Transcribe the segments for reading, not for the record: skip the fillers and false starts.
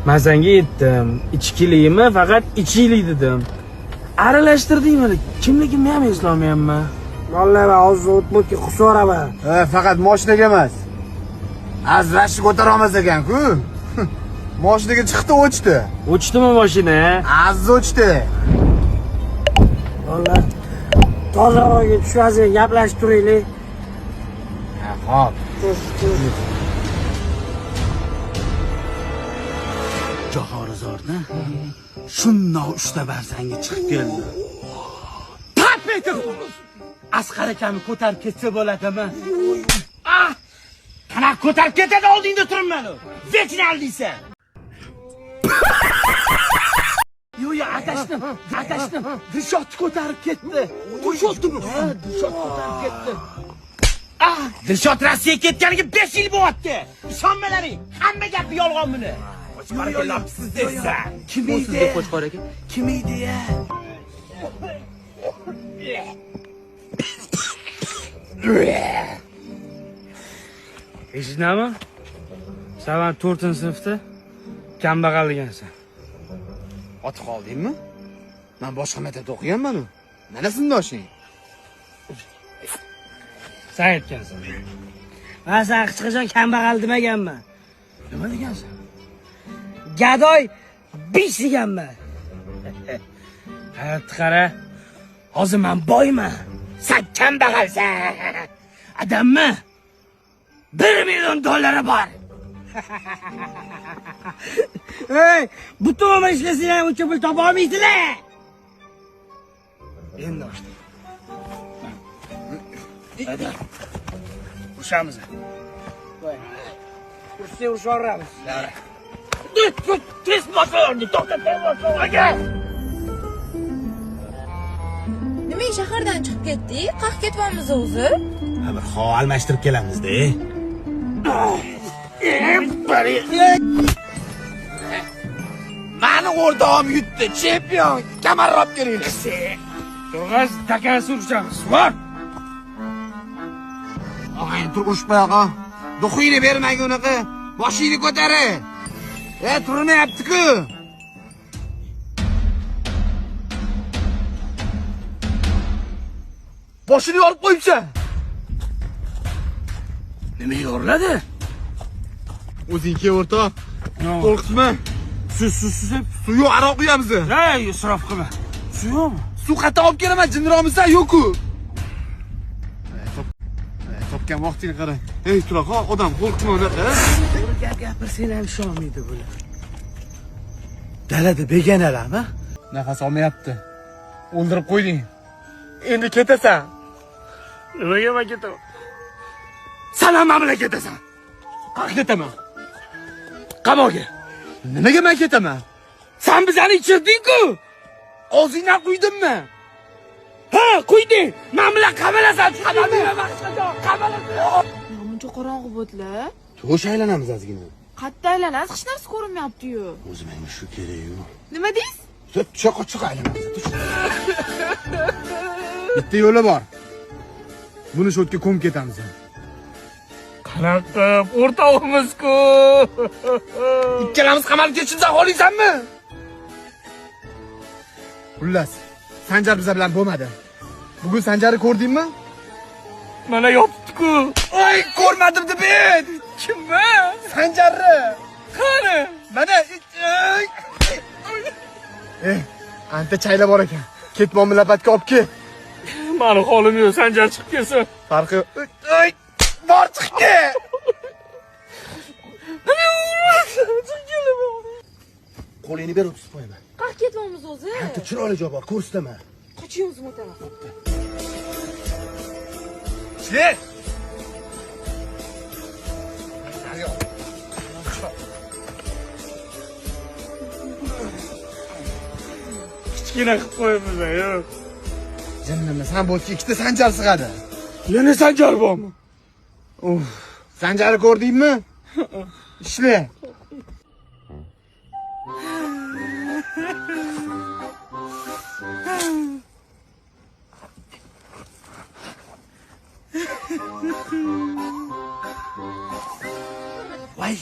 Men senga aytdim, ichkilikmi faqat ichiylik dedim. Aralashtirding meni. Kimligimni ham eslolmayapman. Vallahi ben hozir o'tmoqga qusoraman. Ha, faqat mashinaga emas. Azrashni ko'tara olmas ekan-ku. Mashinaga chiqdi, o'chdi. O'chdimi mashina? Aziz o'chdi. Vallahi toza havoga tushib gaplashib turaylik. Ha, xo'p. Jahorizorni shundoq uchta barzanga chiqib keldi. Tap etib Asqar akamni ko'tarib ketsa bo'ladimi? Ah! Qanaqa ko'tarib ketadi, oldingda turibman u. Vechni aldiysan. Yo'q, adashdim, adashdim. Dilshodni ko'tarib ketdi. Dilshodmi? Ha, Dilshod ko'tarib ketdi. Ah! Dilshod Rossiyaga ketganiga 5 yil bo'lyapti. Ishonmalaring, hamma gapi yolg'on buni. Qo'chqor desa. Kim edi? Qo'chqor aka. Kim edi ya? Eshitdingmi? Sen 4-sinfda kambag'al degansan. Otib qoldingmi? Men boshqa maktabda o'qiganman-u. Mana sindoshing. Sen aytgansan. Men sen hech qachon kambag'al demaganman. Nima degansan? Gadoy bish deganman. Hayotni qara. Hozir men boyman. Sen kambag'alsan. Adammi? 1 million dollari bor. Ey, butun umr ishlasanglar ham uncha pul topa olmaysizlar. Endi ochdim. Hadi. Urushamiz. Urishsak urishaveramiz. Tez bosib, to'xta, tez bosib. Aka. Nima shahardan chiqib ketdik? Qayerga ketyapmiz o'zi? Ha, bir havo almashtirib kelamiz-da. Mani o'rtog'im yutdi, chempion. Kamarni olib kelinglar. Turg'az takasi urishamiz. Bor. Og'ayni tur urushmay og'a. Duxingni bermang unaqa. Boshingni ko'tari. Turmayapti-ku. Boshini yorib qo'yibsan. Nima yoriladi? O'zing kel o'rtoq. Qo'rqitma. Suv Suv yo'q, aroq quyamiz. Ey, isrof qilma. Suv yo'qmi? Suv qayerdan olib kelaman, jinniroqmisan, yo'q-ku. Topgan vaqtingni qara. Ey, turaqa, odam qo'rqitma unaqa. To'g'ri gap gapirsang ham ishonmaydi bular. Dalada begonalarmi? Nafas olmayapti. O'ldirib qo'yding. Endi ketasan. Nimaga men ketaman? Sen ham men bilan ketasan. Qayerga ketaman? Qamoqga. Nimaga men ketaman? Sen bizani ichirding-ku. Og'zingdan quydimmi? Ha, quyding. Men bilan qamalasan, qamalasan, qamalasan. Muncha qorong'i bo'ldilar. To'sh aylanamiz ozgina. Qayerda aylanasiz? Hech narsa ko'rinmayapti-yu. O'zi menga shu kerak-yu. Nima deysiz? Cho'qa aylanamiz. Bitta yo'li bor. Buni sho'tga ko'mib ketamiz. Qanaqa o'rtog'imiz-ku. Ikkalamiz qamalib ketishimizni xohlaysanmi? Xullas, Sanjar biza bilan bo'lmadi. Bugun Sanjarni ko'rdingmi? Mana yotibdi-ku. Oy, ko'rmadim deb ayt. Kimni? Sanjarni. Qani? Mana. Anta chayla bor ekan. Ketmonni lapatga olib kel. Mani holim yo'q, Sanjar chiqib kelsa. Farqi yo'q. Oy, bor chiqib kel. Qo'lingni ber, o'tkazib qo'yaman. Qayerga ketyapmiz o'zi? Anta chiroyli joy bor, ko'rsataman. Qoching o'zim o'taman. Ishla. Kichkina qilib qo'yibmiz, yo'q. Jinnimi, sen bo'lsa ikkita Sanjar sig'adi. Yana Sanjar bormi? Uf, Sanjarni ko'rdingmi? Ishla. Voy.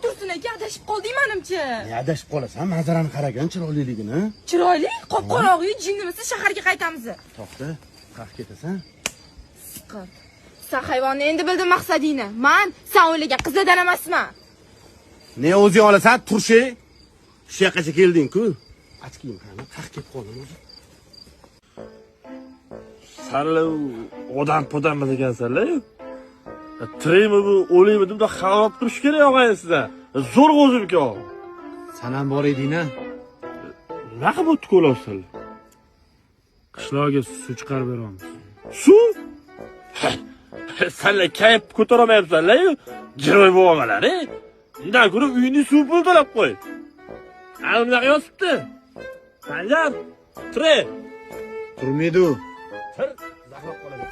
Tursun aka, adashib qolding menimcha. Ne adashib qolasan? Manzarani qaragan chiroyliligini. Chiroyli, qop-qorong'i, jinnimisiz shaharga qaytamiz. To'xta, qaq ketasan. Siqil. Sen hayvonni endi bildim maqsadingni. Man sen o'ylagan qizlardan emasman. Ne o'zing olasan, turshi? Shu yoqqacha kelding-ku. Ochkiyim qani, qaq ketib qoldim o'zi. Sanlar odam podanmas ekansanlar. Tirikmi bu, o'likmi deb xabar turish kerak og'ayni sizdan. Zo'r o'zimki o. San ham bor eding-a? Nima qilib o'tdi ko'rasizlar? Qishloqqa suv chiqarib beramiz. Suv? Sanlar kayf ko'tarolmayapsanlar-yu, giroy bo'lmalar, e? Undan ko'ra uyingni suv pul to'lab qo'y. Ana bunaqa yozibdi. Sanjar, tirik. Turmaydi u. Tir, zaxlab qoladi.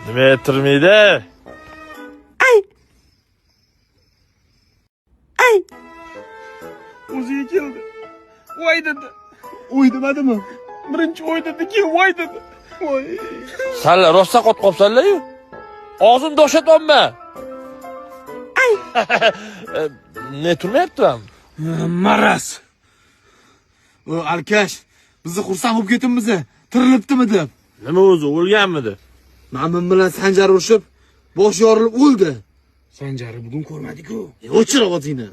Nima turmaydi? Ay. Ay. O'ziga keldi. Voy dedi. O'y demadimi? Birinchi o'y dedi, keyin voy dedi. Voy. Sanlar rosa qotib qolsanlar-yu. Og'zim doshatolma. Ay. Ne turmayapti ham? Maraz. O alkash, bizni xursand bo'lib ketibmiz, tirilibdimi deb. Nima o'zi o'lganmidi? Mamin bilan Sanjar urushib, bosh yorilib o'ldi. Sanjarni bugun ko'rmadik-ku. O'chir ovozingni.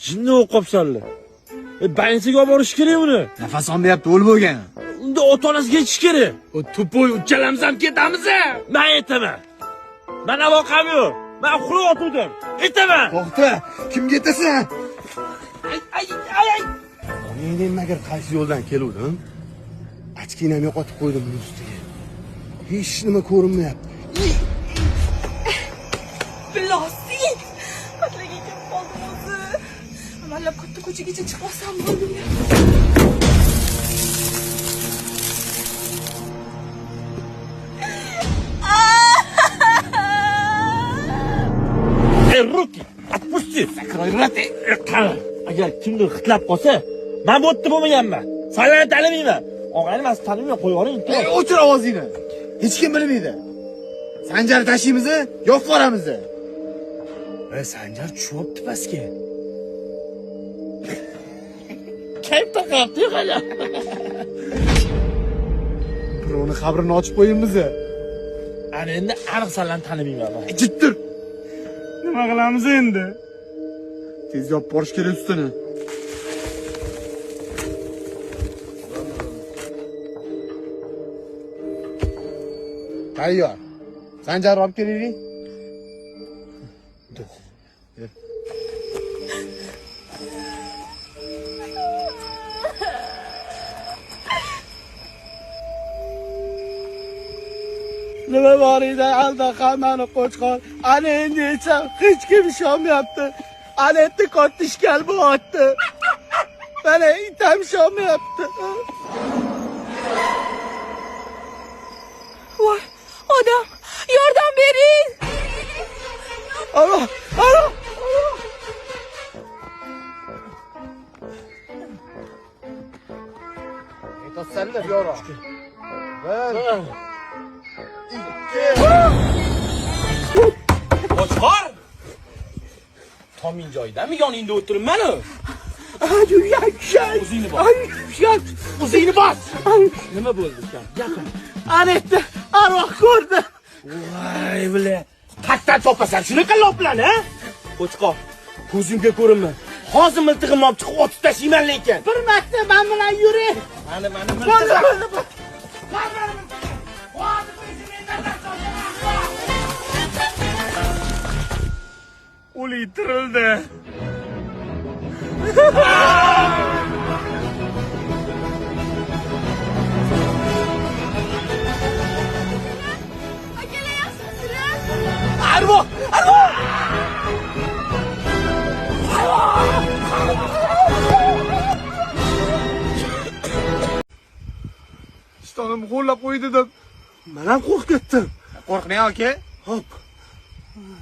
Jinni o'qib qolsanlar. Bansiga olib borish kerak uni. Nafas olmayapti, o'lib bo'lgan. Unda ota-onasiga aytish kerak. O tupoy uchalamiz ham ketamiz. Men aytaman. Men aloqam yo'q. Men uxlab o'tirdim. Aytaman. To'xta, kimga aytasan? Ay ay ay ay. Men magar qaysi yo'ldan keluvdim? Ochkini ham yo'qotib qo'ydim buning ustiga. Hech nima ko'rinmayapti. Bilosi. Qatlaga kelib qoldim o'zi. Amallab katta ko'chagacha chiqib olsam bo'ldim. Ey, руки, отпусти. Закрой рот. Qara, agar kimdir hitlab qolsa, men bu yerda bo'lmaganman. Sanlarni tanimayman. Og'ayni men sizni tanimayman, qo'yib yuboring. O'chir ovozingni. Hech kim bilmaydi. Sanjarni tashiymiz, yopib yuboramiz. Sanjar tushyapti pastga. Kayf taqyapti hali. Birovni qabrini ochib qo'yamiz. Ana endi aniq sanlarni tanimayman men. Jittir. Nima qilamiz endi? Tez yopib borish kerak ustini. Tayyor. Sanjarni olib kelaylik. Nima bor edi alda hammani qo'chqor. Ana endi aytsam hech kim ishonmayapti. Ana endi katta ishkal bo'lyapti. Mana itam ishonmayapti. Voy, odam, yordam bering. Alo, alo. Aytsanlar yo'q. 1 2 Qo'chqor! Toming joyidami? Yoningda o'tiribman-u. O'zingni bos. O'zingni bos. Nima bo'ldi ekan? Gapir. Ana endi arvoh ko'rdim. Voy bila. Qayerdan topasan shunaqa loplarni, ha? Qo'chqor, ko'zimga ko'rinma. Hozir miltig'imni olib chiqib otib tashlayman lekin. Bir marta men bilan yuring. Mana mana miltig'im. Bo'ldi, bo'ldi. O'lik tirildi. Akalar yaxshimisizlar? Arvoh, arvoh! Ishtonim ho'llab qo'ydi deb. Men ham qo'rqib ketdim. Qo'rqmang aka. Hop. Nima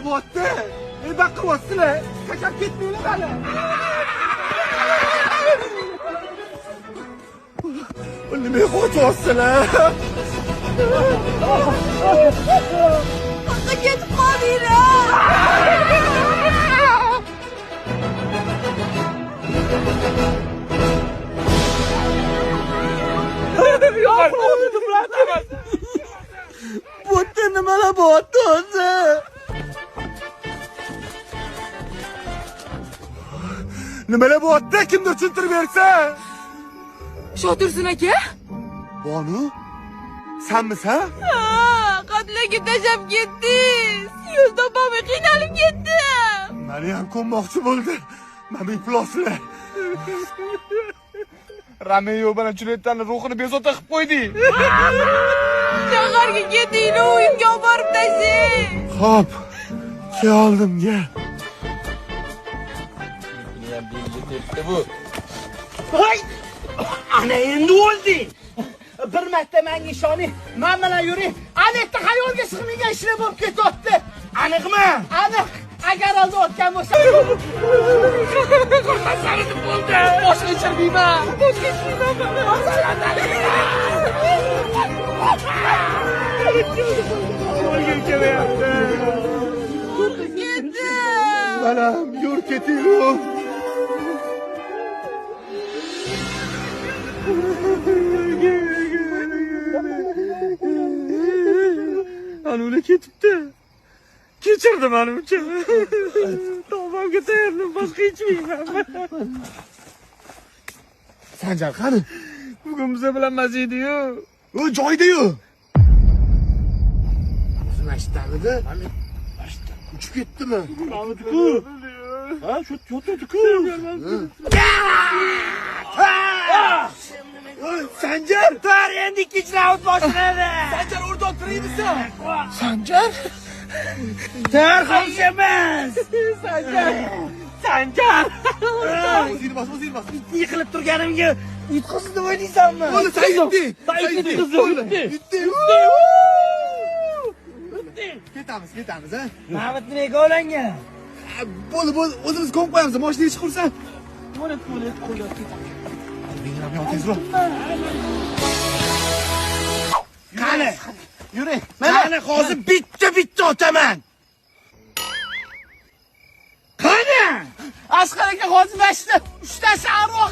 bo'lyapti? Nima qilyapsizlar? Tashlab ketmanglar hali. Nima qo'yapsizlar? Qayerga ketib qoldinglar? Bu yerda nimalar bo'lyapti o'zi? Nimalar bo'lyapti? Kimdir tushuntirib bersa. Shotursun aka? Bonu? Sanmisan? Ha, qatlaga tashlab ketdingiz. Yo'l topolmay qiynalib ketdim. Meni ham ko'mmoqchi bo'ldi. Mana bu ifloslar. Romeo bilan Juliettani ruhini bezovta qilib qo'yding. Shaharga ketinglar, uyimga olib borib tashlang. Xo'p, keldim, gel. Voy! Ana endi o'lding. Bir marta menga ishoning, men bilan yuring. Ana yerda xayolga sig'magan ishlar bo'lib ketyapti. Aniqmi? Aniq. Agar oldi o'tgan bo'lsa. Bo'ldi. Boshqa ichirmayman. Boshqa ichmayman. O'lgim kelyapti. Ketdim. Balam, yur ketaylik. Ana ular ketibdi. Kechirdi menimcha. Tavbamga tayyordim, boshqa ichmayman. Sanjar qani? Bugun biza bilan emas edi-yu. U joyida-yu. O'zi masjidamidi? Masjidda uchib ketdimi? Mahmudku. Ha, shu yotibdi-ku. Sanjar! Tur, endi ikkinchi raund boshlanadi. Sanjar o'rtoq tirikmisan? Sanjar? Tur, xomishamiz. Sanjar! Sanjar! O'zingni bos, o'zingni bos. Yiqilib turganimga yutqizdi deb o'ylaysanmi? Bo'ldi, sen yutding. Sen yutding, yutding. Yutding. Ketamiz, ketamiz, ha? Mahmud nimaga olangan? Bo'ldi, bo'ldi, o'zimiz ko'mib qo'yamiz. Mashina ichi qursa. Bo'lib, bo'lib, qo'yib ketamiz. Tezroq. Qani? Yuring. Mana hozir bitta-bitta otaman. Qani? Asqar aka hozir mashina uchtasi arvohlar.